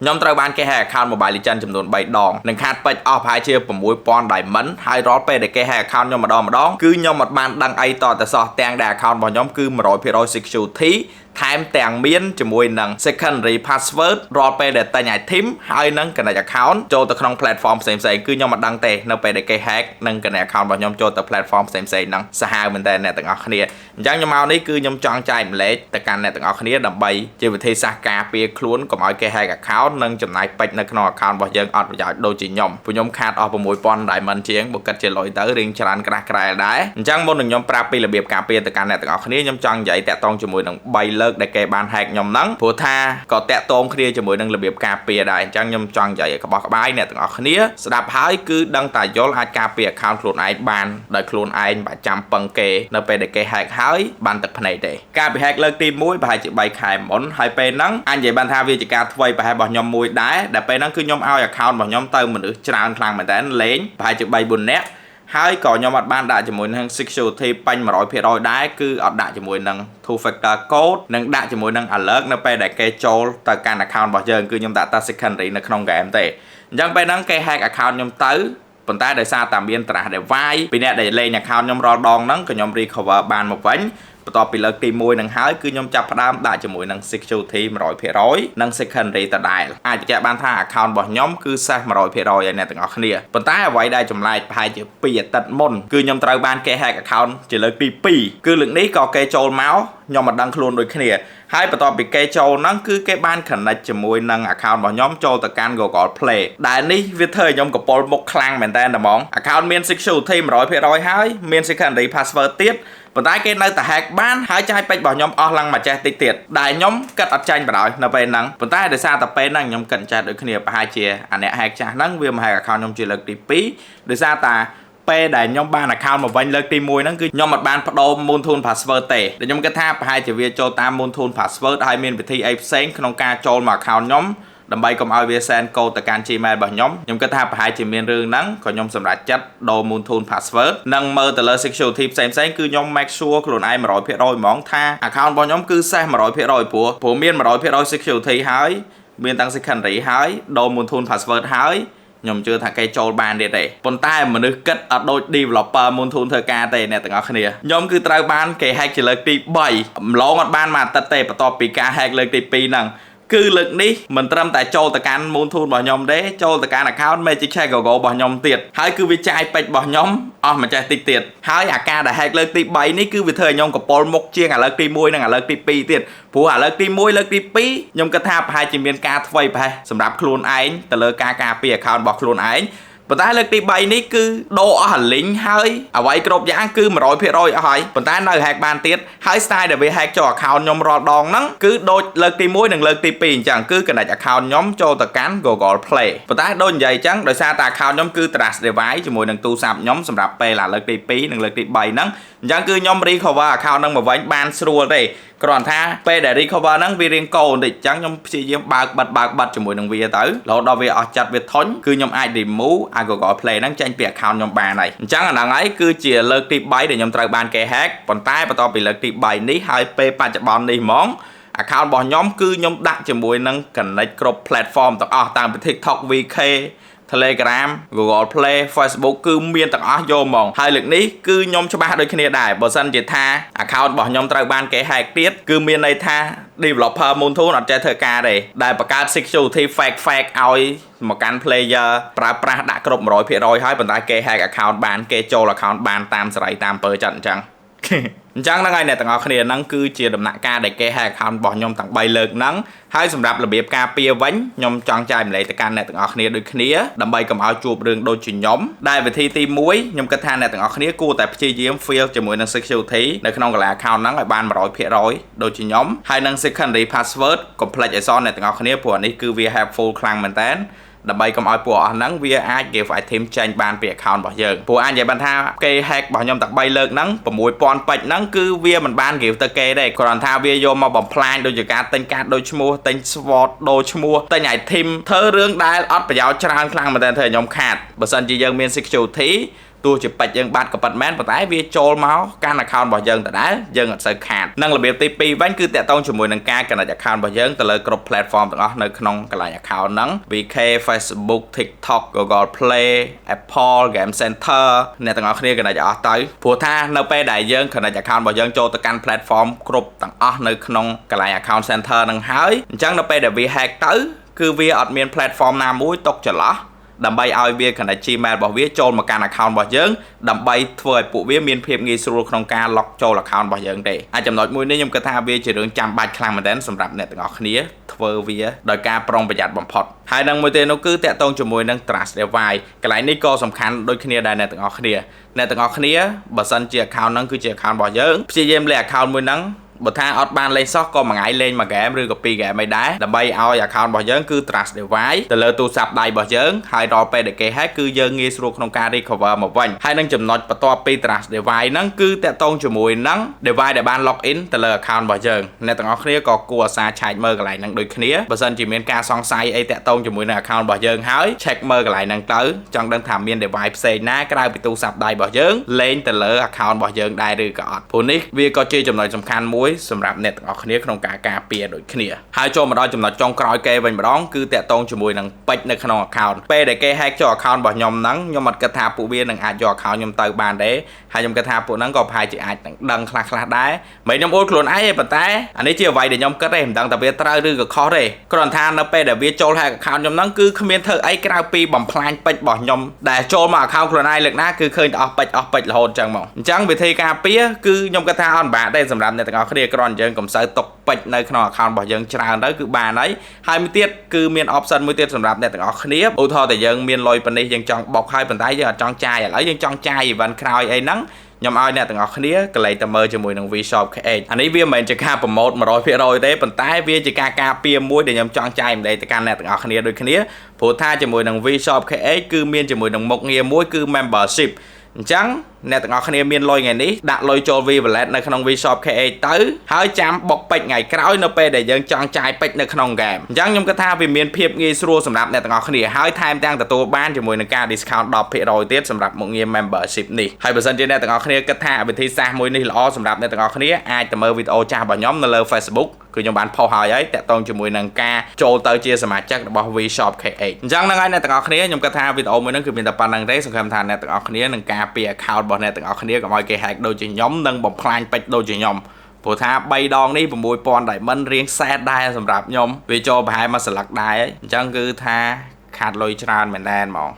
ខ្ញុំត្រូវបានគេ hack account Mobile Legends ចំនួន3ដងនិងខាតពេជ្រអស់ប្រហែលជា6000 diamond ហើយរាល់ពេលដែលគេ hack account ខ្ញុំម្ដងម្ដងគឺខ្ញុំអត់បានដឹងអីតតែសោះទាំងដែល account របស់ខ្ញុំគឺ100% security ថែមទាំងមានជាមួយនឹង secondary password រាល់ពេលដែលទិញ item ហើយនឹង connect account ចូលទៅក្នុង platform ផ្សេងៗគឺខ្ញុំមិនដឹងទេនៅពេលដែលគេ hack និង connect account របស់ខ្ញុំចូលទៅ platform ផ្សេងៗហ្នឹងសាហាវមែនតើអ្នកទាំងអស់គ្នាអញ្ចឹងខ្ញុំមកនេះគឺខ្ញុំចង់ចែកម្លែកទៅកាន់អ្នកទាំងអស់គ្នាដើម្បីជាវិធីសាស្ត្រការពារខ្លួនកុំឲ្យគេ hack account និងចំណាយពេជ្រនៅក្នុង account របស់យើងអត់ប្រយោជន៍ដូចជាខ្ញុំព្រោះខ្ញុំខាតអស់6000 diamond ជាងបើគិតជាលុយទៅរៀងច្រើនក្រាស់ក្រែលដែរអញ្ចឹងមុននឹងខ្ញុំប្រាប់ពីរបៀបការពារទៅកាន់អ្នកទាំងអស់គ្នាខ្ញុំចង់និយាយតាក់ទងជាមួយនឹង3លើកដែលគេបាន hack ខ្ញុំហ្នឹងព្រោះថាក៏តាក់ទងគ្នាជាមួយនឹងរបៀបការពារដែរអញ្ចឹងខ្ញុំចង់និយាយឲ្យក្បោះក្បាយអ្នកទាំងអស់គ្នាស្ដាប់ហើយគឺដឹងតែយល់អាចការពារ account ខ្លួនឯងបានដោយខ្លួនឯងបើចាំពឹងគេនៅពេលដែលគេ hack ហើយបានទឹកភ្នែកទេការពី hack លើកទី1ប្រហែលជា3ខែមុនហើយពេលហ្នឹងអាចនិយាយបានថាវាជាការធ្វើប្រហែលរបស់ខ្ញុំមួយដែរដែលពេលហ្នឹងគឺខ្ញុំឲ្យ account របស់ខ្ញុំទៅមនុស្សច្រើនខ្លាំងមែនតើលេងប្រហែលជា3 4នាក់ហើយក៏ខ្ញុំអត់បានដាក់ជាមួយនឹង security ពេញ100%ដែរគឺអត់ដាក់ជាមួយនឹង two factor code និងដាក់ជាមួយនឹង alert នៅពេលដែលគេចូលទៅកាន់ account របស់យើងគឺខ្ញុំដាក់តែ secondary នៅក្នុង game ទេអញ្ចឹងពេលហ្នឹងគេ hack account ខ្ញុំទៅប៉ុន្តែដោយសារតែមាន trust device ពីអ្នកដែលលេង account ខ្ញុំរាល់ដងហ្នឹងក៏ខ្ញុំ recover បានមកវិញបន្ទាប់ពីលើកទី1នឹងហើយគឺខ្ញុំចាប់ផ្ដើមដាក់ជាមួយនឹង security 100%និង secondary ដដែលអាចបញ្ជាក់បានថា account របស់ខ្ញុំគឺ safe 100%ហើយអ្នកទាំងអស់គ្នាប៉ុន្តែអ្វីដែលចម្លែកប្រហែលជា2អាទិត្យមុនគឺខ្ញុំត្រូវបានគេ hack account ជាលើកទី2គឺលើកនេះក៏គេចូលមកខ្ញុំមិនដឹងខ្លួនដូចគ្នាហើយបន្ទាប់ពីគេចូលហ្នឹងគឺគេបាន connect ជាមួយនឹង account របស់ខ្ញុំចូលទៅកាន់ Google Play ដែលនេះវាធ្វើឲ្យខ្ញុំកពុលមុខខ្លាំងមែនតើហ្មង account មាន security 100%ហើយមាន secondary password ទៀតប៉ុន្តែគេនៅតែ hack បានហើយចាយពេជ្ររបស់ខ្ញុំអស់ឡើងមួយចេះតិចទៀតដែលខ្ញុំគិតអត់ចាញ់បណ្ដោយនៅពេលហ្នឹងប៉ុន្តែដោយសារតែពេលហ្នឹងខ្ញុំគិតចេះដូចគ្នាប្រហែលជាអាអ្នក hack ចាស់ហ្នឹងវាមក hack account ខ្ញុំជាលើកទី2ដោយសារតាពេលដែលខ្ញុំបាន account មកវិញលើកទី1ហ្នឹងគឺខ្ញុំអត់បានបដូរ Moonton password ទេដែលខ្ញុំគិតថាប្រហែលជាវាចូលតាម Moonton password ហើយមានវិធីអីផ្សេងក្នុងការចូលមក account ខ្ញុំដើម្បីកុំឲ្យវា send code ទៅកាន់ Gmail របស់ខ្ញុំខ្ញុំគិតថាប្រហែលជាមានរឿងហ្នឹងក៏ខ្ញុំសម្រេចចិត្តដូរ Moonton password និងមើលទៅលើ security ផ្សេងៗគឺខ្ញុំ make sure ខ្លួនឯង100%ហ្មងថា account របស់ខ្ញុំគឺ safe 100%ព្រោះមាន100% security ហើយមានទាំង secondary ហើយដូរ Moonton password ហើយខ្ញុំជឿថាគេចូលបានទៀតទេប៉ុន្តែមនុស្សគិតអត់ដូច developer Moonton ធ្វើការទេអ្នកទាំងអស់គ្នាខ្ញុំគឺត្រូវបានគេ hack ជាលើកទី3ម្លងអត់បានមួយអាទិត្យទេបន្ទាប់ពីការ hack លើកទី2ហ្នឹងគឺលើកនេះមិនត្រឹមតែចូលទៅកាន់ Moonton របស់ខ្ញុំទេចូលទៅកាន់ account Magic Chess Go Go របស់ខ្ញុំទៀតហើយគឺវាចាយពេជ្ររបស់ខ្ញុំអស់មួយចេះតិចទៀតហើយអាការដែល hack លើកទី3នេះគឺវាធ្វើឲ្យខ្ញុំកពុលមុខជាងអាលើកទី1និងអាលើកទី2ទៀតព្រោះអាលើកទី1លើកទី2ខ្ញុំគិតថាប្រហែលជាមានការធ្វេសប្រហែសសម្រាប់ខ្លួនឯងទៅលើការការពារ account របស់ខ្លួនឯងប៉ុន្តែលើកទី3នេះគឺដូរអស់អាលីងហើយអ្វីគ្រប់យ៉ាងគឺ100%អស់ហើយប៉ុន្តែនៅ hack បានទៀតហើយ style ដែលវា hack ចូល account ខ្ញុំរាល់ដងហ្នឹងគឺដូចលើកទី1និងលើកទី2អញ្ចឹងគឺ connect account ខ្ញុំចូលទៅកាន់ Google Play ប៉ុន្តែដូចនិយាយអញ្ចឹងដោយសារតែ account ខ្ញុំគឺ trust device ជាមួយនឹងទូរស័ព្ទខ្ញុំសម្រាប់ពេលអាលើកទី2និងលើកទី3ហ្នឹងអញ្ចឹងគឺខ្ញុំ recover account ហ្នឹងមកវិញបានស្រួលទេគ្រាន់ថាពេលដែល recover ហ្នឹងវារៀងកោបន្តិចអញ្ចឹងខ្ញុំព្យាយាមបើកបិទបើកបិទជាមួយនឹងវាទៅរហូតដល់វាអស់ចិត្តវាធុញគឺខ្ញុំអាច remove អា Google Play ហ្នឹងចេញពី account ខ្ញុំបានហើយអញ្ចឹងអាហ្នឹងហើយគឺជាលើកទី3ដែលខ្ញុំត្រូវបានគេ hack ប៉ុន្តែបន្ទាប់ពីលើកទី3នេះហើយពេលបច្ចុប្បន្ននេះហ្មង account របស់ខ្ញុំគឺខ្ញុំដាក់ជាមួយនឹង connect គ្រប់ platform ទាំងអស់តាមពី TikTok VK Telegram Google Play Facebook គឺមានទាំងអស់យកហ្មងហើយលើកនេះគឺខ្ញុំច្បាស់ដូចគ្នាដែរបើសិនជាថា account របស់ខ្ញុំត្រូវបានគេ hack ទៀតគឺមានន័យថា developer Moonton អត់ចេះធ្វើការទេដែលបង្កើត security fake fake ឲ្យមកកាន់ player ប្រើប្រាស់ដាក់គ្រប់100%ហើយប៉ុន្តែគេ hack account បានគេចូល account បានតាមសេរីតាមពើចិត្តអញ្ចឹងអញ្ចឹងហ្នឹងហើយអ្នកទាំងអស់គ្នាហ្នឹងគឺជាដំណាក់កាលដែលគេ hack account របស់ខ្ញុំទាំង3លើកហ្នឹងហើយសម្រាប់របៀបការពារវិញខ្ញុំចង់ចែកម្លែកទៅកាន់អ្នកទាំងអស់គ្នាដូចគ្នាដើម្បីកុំឲ្យជួបរឿងដូចជាខ្ញុំដែលវិធីទី1ខ្ញុំគិតថាអ្នកទាំងអស់គ្នាគួរតែព្យាយាម fill ជាមួយនឹង security នៅក្នុងកន្លែង account ហ្នឹងឲ្យបាន100%ដូចជាខ្ញុំហើយនឹង secondary password កុំភ្លេចឲ្យសអ្នកទាំងអស់គ្នាព្រោះអានេះគឺវា helpful ខ្លាំងមែនតើដើម្បីកុំឲ្យពួកអស់ហ្នឹងវាអាច give item ចេញបានពី account របស់យើងព្រោះអាចនិយាយបានថាគេ hack របស់ខ្ញុំទាំង3លើកហ្នឹង6000ពេជ្រហ្នឹងគឺវាមិនបាន give ទៅគេទេគ្រាន់ថាវាយកមកបំផ្លាញដូចជាការទិញកាតដូចឈ្មោះទិញ sword ដូរឈ្មោះទិញ item ធ្វើរឿងដែលអត់ប្រយោជន៍ច្រើនខ្លាំងមែនទែនធ្វើឲ្យខ្ញុំខាតបើសិនជាយើងមាន security ទោះជាពេជ្រយើងបាត់ក៏ពិតមែនប៉ុន្តែវាចូលមកកាន់ account របស់យើងដដែលយើងអត់សូវខាតនិងរបៀបទី2វិញគឺតាក់ទងជាមួយនឹងការ connect account របស់យើងទៅលើគ្រប់ platform ទាំងអស់នៅក្នុងកន្លែង account ហ្នឹង VK Facebook, TikTok, Google Play, Apple Game Center អ្នកទាំងអស់គ្នា connect អស់ទៅព្រោះថានៅពេលដែលយើង connect account របស់យើងចូលទៅកាន់ platform គ្រប់ទាំងអស់នៅក្នុងកន្លែង account center ហ្នឹងហើយអញ្ចឹងនៅពេលដែលវា hack ទៅគឺវាអត់មាន platform ណាមួយຕົកចន្លោះដើម្បីឲ្យវា connect Gmail របស់វាចូលមកកាន់ account របស់យើងដើម្បីធ្វើឲ្យពួកវាមានភាពងាយស្រួលក្នុងការ log ចូល account របស់យើងទេអាចចំណុចមួយនេះខ្ញុំគិតថាវាជារឿងចាំបាច់ខ្លាំងមែនទែនសម្រាប់អ្នកទាំងអស់គ្នាធ្វើវាដោយការប្រុងប្រយ័ត្នបំផុតហើយនឹងមួយទៀតនោះគឺតាក់ទងជាមួយនឹង Trust Device កន្លែងនេះក៏សំខាន់ដូចគ្នាដែរអ្នកទាំងអស់គ្នាអ្នកទាំងអស់គ្នាបើសិនជា account ហ្នឹងគឺជា account របស់យើងព្យាយាមលេង account មួយហ្នឹងបើថាអត់បានលេងសោះក៏មួយថ្ងៃលេងមួយហ្គេមឬក៏ពីរហ្គេមអីដែរដើម្បីឲ្យ account របស់យើងគឺ trust device ទៅលើទូរស័ព្ទដៃរបស់យើងហើយដល់ពេលដែលគេ hack គឺយើងងាយស្រួលក្នុងការ recover មកវិញហើយនឹងចំណុចបន្ទាប់ពី trust device ហ្នឹងគឺតាក់ទងជាមួយនឹង device ដែលបាន log in ទៅលើ account របស់យើងអ្នកទាំងអស់គ្នាក៏គួរអាសាឆែកមើលកន្លែងហ្នឹងដូចគ្នាបើសិនជាមានការសង្ស័យអីតាក់ទងជាមួយនឹង account របស់យើងហើយ check មើលកន្លែងហ្នឹងទៅចង់ដឹងថាមាន device ផ្សេងណាក្រៅពីទូរស័ព្ទដៃរបស់យើងលេងទៅលើ account របស់យើងដែរឬក៏អត់ព្រោះនេះវាក៏ជាចំណុចសំខាន់មួយសម្រាប់អ្នកទាំងអស់គ្នាក្នុងការការពារដូចគ្នាហើយចូលមកដល់ចំណុចចុងក្រោយគេវិញម្ដងគឺតាក់ទងជាមួយនឹងពេជ្រនៅក្នុង account ពេលដែលគេ hack ចូល account របស់ខ្ញុំហ្នឹងខ្ញុំអត់គិតថាពួកវានឹងអាចយក account ខ្ញុំទៅបានទេហើយខ្ញុំគិតថាពួកហ្នឹងក៏ប្រហែលជាអាចនឹងដឹងខ្លះខ្លះដែរមិនខ្ញុំអួតខ្លួនឯងទេប៉ុន្តែអានេះជាអ្វីដែលខ្ញុំគិតទេមិនដឹងថាវាត្រូវឬក៏ខុសទេគ្រាន់ថានៅពេលដែលវាចូល hack account ខ្ញុំហ្នឹងគឺគ្មានធ្វើអីក្រៅពីបំផ្លាញពេជ្ររបស់ខ្ញុំដែលចូលមក account ខ្លួនឯងលើកណាគឺឃើញតែអស់ពេជ្រអស់ពេជ្ររហូតចឹងមកអញ្ចឹងវិធីការពារគឺខ្ញុំគិតថាអត់ពិបាកទេសម្រាប់អ្នកទាំងអស់គ្នាគ្រាន់តែយើងកុំសូវទុកពេជ្រនៅក្នុង account របស់យើងច្រើនទៅគឺបានហើយហើយមួយទៀតគឺមាន option មួយទៀតសម្រាប់អ្នកទាំងអស់គ្នាឧទាហរណ៍តែយើងមានលុយប៉ុណ្នេះយើងចង់បុកហើយប៉ុន្តែយើងអត់ចង់ចាយឥឡូវយើងចង់ចាយ event ក្រោយអីហ្នឹងខ្ញុំឲ្យអ្នកទាំងអស់គ្នាកន្លែងទៅមើលជាមួយនឹង Vshop KH អានេះវាមិនមែនជាការ promote 100%ទេប៉ុន្តែវាជាការការពារមួយដែលខ្ញុំចង់ចែករំលែកទៅកាន់អ្នកទាំងអស់គ្នាដូចគ្នាព្រោះថាជាមួយនឹង Vshop KH គឺមានជាមួយនឹងមុខងារមួយគឺ membership អញ្ចឹងអ្នកទាំងអស់គ្នាមានលុយថ្ងៃនេះដាក់លុយចូល V Wallet នៅក្នុង Vshop KH ទៅហើយចាំបុកពេជ្រថ្ងៃក្រោយនៅពេលដែលយើងចង់ចាយពេជ្រនៅក្នុងហ្គេមអញ្ចឹងខ្ញុំគិតថាវាមានភាពងាយស្រួលសម្រាប់អ្នកទាំងអស់គ្នាហើយថែមទាំងទទួលបានជាមួយនឹងការ discount 10%ទៀតសម្រាប់មុខងារ membership នេះហើយបើសិនជាអ្នកទាំងអស់គ្នាគិតថាវិធីសាស្ត្រមួយនេះល្អសម្រាប់អ្នកទាំងអស់គ្នាអាចទៅមើលវីដេអូចាស់របស់ខ្ញុំនៅលើ Facebook គឺខ្ញុំបានផុសហើយហើយតាក់ទងជាមួយនឹងការចូលទៅជាសមាជិករបស់ Vshop KH អញ្ចឹងហ្នឹងហើយអ្នកទាំងអស់គ្នាខ្ញុំគិតថាវីដេអូមួយហ្នឹងគឺមានតែប៉ុណ្្នឹងទេសង្ឃឹមថាអ្នកទាំងអស់គ្នានឹងការពារ account របស់អ្នកទាំងអស់គ្នាកុំឲ្យគេ hack ដូចជាខ្ញុំនិងបំផ្លាញពេជ្រដូចជាខ្ញុំព្រោះថា3ដងនេះ6000 diamond រៀងសែតដែរសម្រាប់ខ្ញុំវាចូលប្រហែលមួយស្លឹកដែរអញ្ចឹងគឺថាខាតលុយច្រើនមែនតើហ្មង។